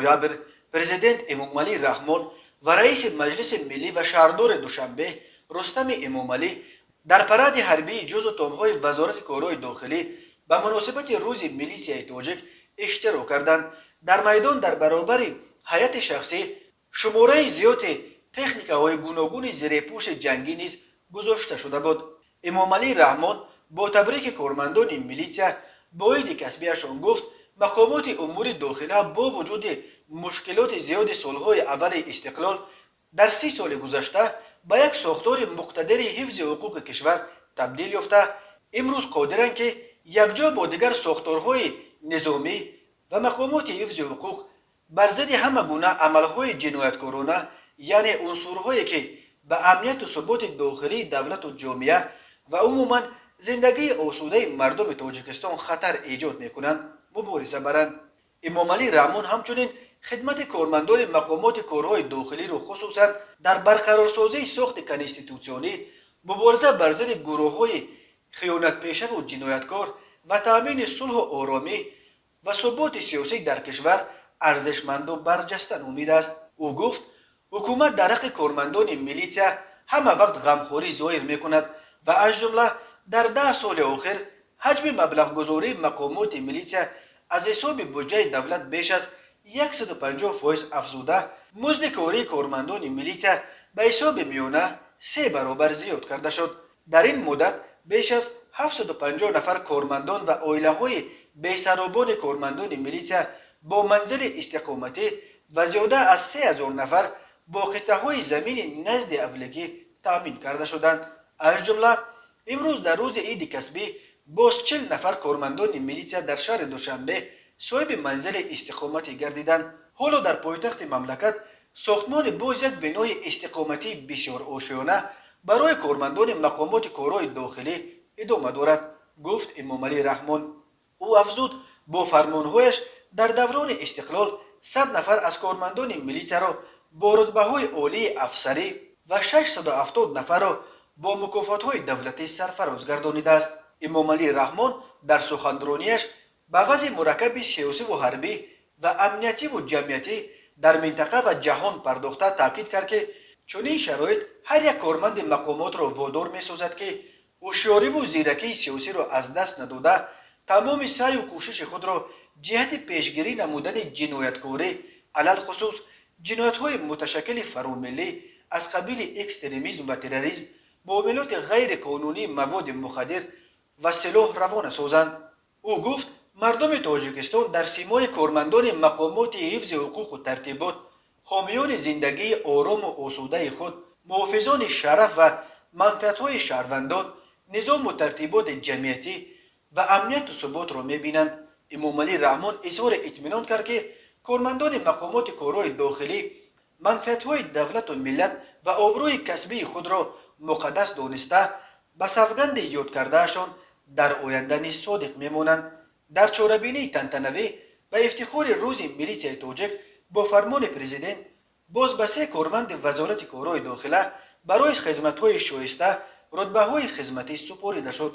Ноябр президент Эмомалӣ Раҳмон ва раиси Маҷлиси миллӣ ва шаҳрдори Душанбе Рустами Эмомалӣ дар паради ҳарбии ҷузу томҳои Вазорати корҳои дохилӣ ба муносибати Рӯзи милитсияи тоҷик иштирок карданд. Дар майдон дар баробари ҳайати шахсӣ шумораи зиёди техникаҳои гуногуни зирепӯши ҷангӣ низ гузошта шуда буд. Эмомалӣ Раҳмон бо табрики кормандони милитсия бо иди касбиашон гуфт, мақомоти умури дохила бо вуҷуди мушкилоти зиёди солҳои аввали истиқлол дар 30 соли гузашта ба як сохтори муқтадири ҳифзи ҳуқуқи кишвар табдил ёфта, имрӯз қодиранд, ки якҷо бо дигар сохторҳои низомӣ ва мақомоти ҳифзи ҳуқуқ бар зидди ҳама гуна амалҳои ҷинояткорона, яъне унсурҳое, ки ба амнияту суботи дохилии давлату ҷомеа ва умуман зиндагии осудаи мардуми Тоҷикистон хатар эҷод мекунанд, мубориза баранд. Эмомалӣ Раҳмон ҳамчунин хидмати кормандони мақомоти корҳои дохилиро, хусусан дар барқарорсозии сохти конститутсионӣ, мубориза бар зидди гурӯҳҳои хиёнатпешаву ҷинояткор ва таъмини сулҳу оромӣ ва суботи сиёсӣ дар кишвар арзишманду барҷаста номидааст. Ӯ гуфт, ҳукумат дар ҳаққи кормандони милитсия ҳама вақт ғамхорӣ зоҳир мекунад ва аз ҷумла дар 10 соли охир ҳаҷми маблағгузории мақомоти милитсия аз ҳисоби буҷаи давлат беш аз 150% афзуда, музди кории кормандони милитсия ба ҳисоби миёна се баробар зиёд карда шуд. Дар ин муддат беш аз 750 нафар кормандон ва оилаҳои бесаробони кормандони милитсия бо манзили истиқоматӣ ва зиёда аз 3000 нафар бо қитъаҳои замини назди авлигӣ таъмин карда шуданд. Аз ҷумла имрӯз, дар рӯзи иди касбӣ, боз 40 нафар кормандони милитсия дар шаҳри Душанбе соҳиби манзили истиқоматӣ гардиданд. Ҳоло дар пойтахти мамлакат сохтмони боз як бинои истиқоматии бисёрошёна барои кормандони мақомоти корҳои дохилӣ идома дорад, гуфт Эмомалӣ Раҳмон. Ӯ афзуд, бо фармонҳояш дар даврони истиқлол 100 нафар аз кормандони милитсияро бо рутбаҳои олии афсарӣ ва 670 нафарро бо мукофотҳои давлатӣ сарфароз гардонидааст. Эмомалӣ Раҳмон дар суханронияш ба вазъи мураккаби сиёсиву ҳарбӣ ва амниятиву ҷамъиятӣ дар минтақа ва ҷаҳон пардохта, таъкид кард, ки чунин шароит ҳар як корманди мақомотро водор месозад, ки ҳушёриву зиракии сиёсиро аз даст надода, тамоми саъю кӯшиши худро ҷиҳати пешгирӣ намудани ҷинояткорӣ, алалхусус ҷиноятҳои муташаккили фаромиллӣ аз қабили экстремизм ва терроризм, муомилоти ғайриқонунии маводи мухаддир ва силоҳ равона созанд. Ӯ гуфт, мардуми Тоҷикистон дар симои кормандони мақомоти ҳифзи ҳуқуқу тартибот ҳомиёни зиндагии орому осудаи худ, муҳофизони шараф ва манфиатҳои шаҳрвандон, низому тартиботи ҷамъиятӣ ва амнияту суботро мебинанд. Эмомалӣ Раҳмон изҳори итминон кард, ки кормандони мақомоти корҳои дохилӣ манфиатҳои давлату миллат ва обрӯи касбии худро муқаддас дониста, ба савганди ёдкардаашон дар оянда низ содиқ мемонанд. Дар чорабинии тантанавӣ ба ифтихори Рӯзи милитсияи тоҷик бо фармони президент боз ба се корманди Вазорати корҳои дохила барои хизматҳои шоиста рутбаҳои хизматӣ супорида шуд.